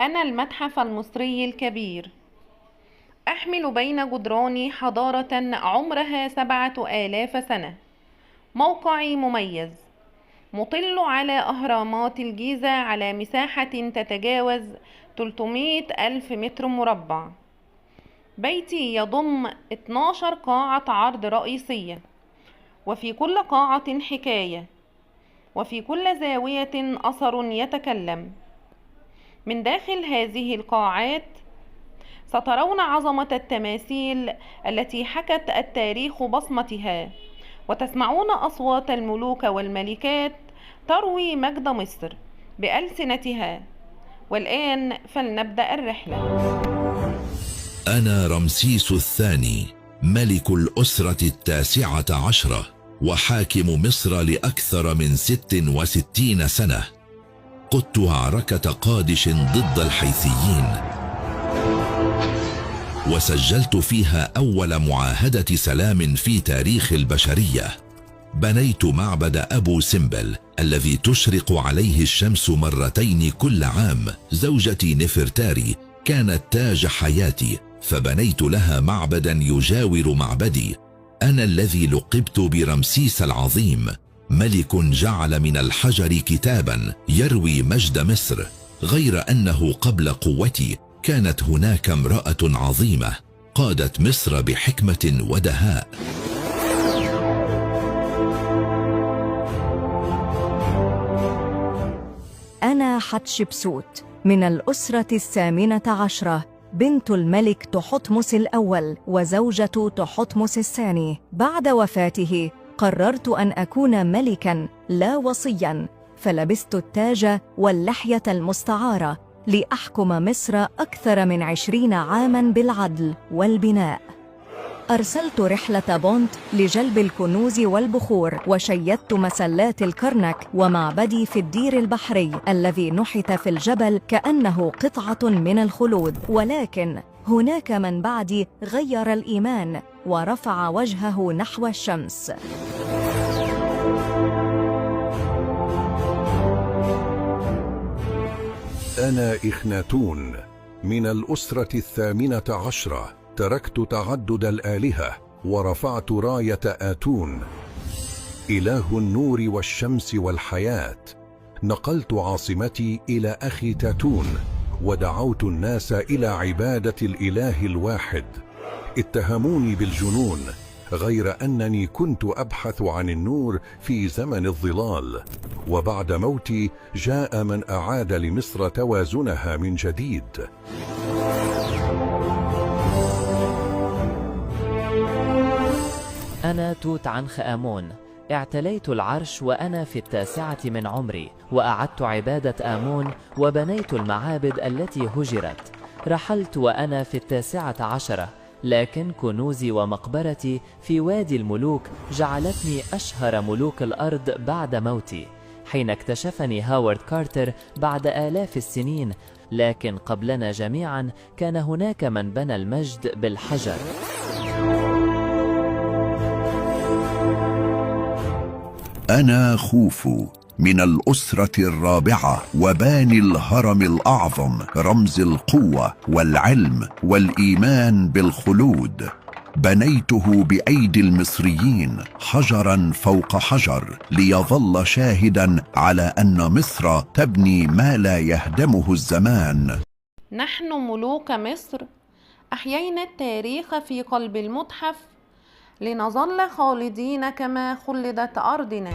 أنا المتحف المصري الكبير، أحمل بين جدراني حضارة عمرها 7000 سنة. موقعي مميز، مطل على أهرامات الجيزة على مساحة تتجاوز 300 ألف متر مربع. بيتي يضم 12 قاعة عرض رئيسية، وفي كل قاعة حكاية، وفي كل زاوية أثر يتكلم. من داخل هذه القاعات سترون عظمة التماثيل التي حكت التاريخ بصمتها، وتسمعون أصوات الملوك والملكات تروي مجد مصر بألسنتها. والآن فلنبدأ الرحلة. أنا رمسيس الثاني، ملك الأسرة 19 وحاكم مصر لأكثر من 66 سنة. قدت معركة قادش ضد الحيثيين، وسجلت فيها أول معاهدة سلام في تاريخ البشرية. بنيت معبد أبو سمبل الذي تشرق عليه الشمس مرتين كل عام. زوجتي نفرتاري كانت تاج حياتي، فبنيت لها معبدا يجاور معبدي. أنا الذي لقبت برمسيس العظيم، ملك جعل من الحجر كتابا يروي مجد مصر. غير أنه قبل قوتي كانت هناك امرأة عظيمة قادت مصر بحكمة ودهاء. أنا حتشبسوت من الأسرة 18، بنت الملك تحتمس الأول وزوجة تحتمس الثاني. بعد وفاته قررت أن أكون ملكاً لا وصياً، فلبست التاج واللحية المستعارة لأحكم مصر أكثر من 20 عاماً بالعدل والبناء. أرسلت رحلة بونت لجلب الكنوز والبخور، وشيدت مسلات الكرنك ومعبدي في الدير البحري الذي نحت في الجبل كأنه قطعة من الخلود. ولكن هناك من بعدي غير الإيمان ورفع وجهه نحو الشمس. أنا إخناتون من الأسرة 18، تركت تعدد الآلهة ورفعت راية آتون، إله النور والشمس والحياة. نقلت عاصمتي إلى أخي تاتون، ودعوت الناس إلى عبادة الإله الواحد. اتهموني بالجنون، غير أنني كنت أبحث عن النور في زمن الظلال. وبعد موتي جاء من أعاد لمصر توازنها من جديد. أنا توت عنخ آمون، اعتليت العرش وأنا في 9 من عمري، وأعدت عبادة آمون وبنيت المعابد التي هجرت. رحلت وأنا في 19، لكن كنوزي ومقبرتي في وادي الملوك جعلتني أشهر ملوك الأرض بعد موتي، حين اكتشفني هاورد كارتر بعد آلاف السنين. لكن قبلنا جميعا كان هناك من بنى المجد بالحجر. أنا خوفو من الأسرة 4 وباني الهرم الأعظم، رمز القوة والعلم والإيمان بالخلود. بنيته بأيدي المصريين حجرا فوق حجر، ليظل شاهدا على أن مصر تبني ما لا يهدمه الزمان. نحن ملوك مصر، أحيينا التاريخ في قلب المتحف لنظل خالدين كما خلدت أرضنا.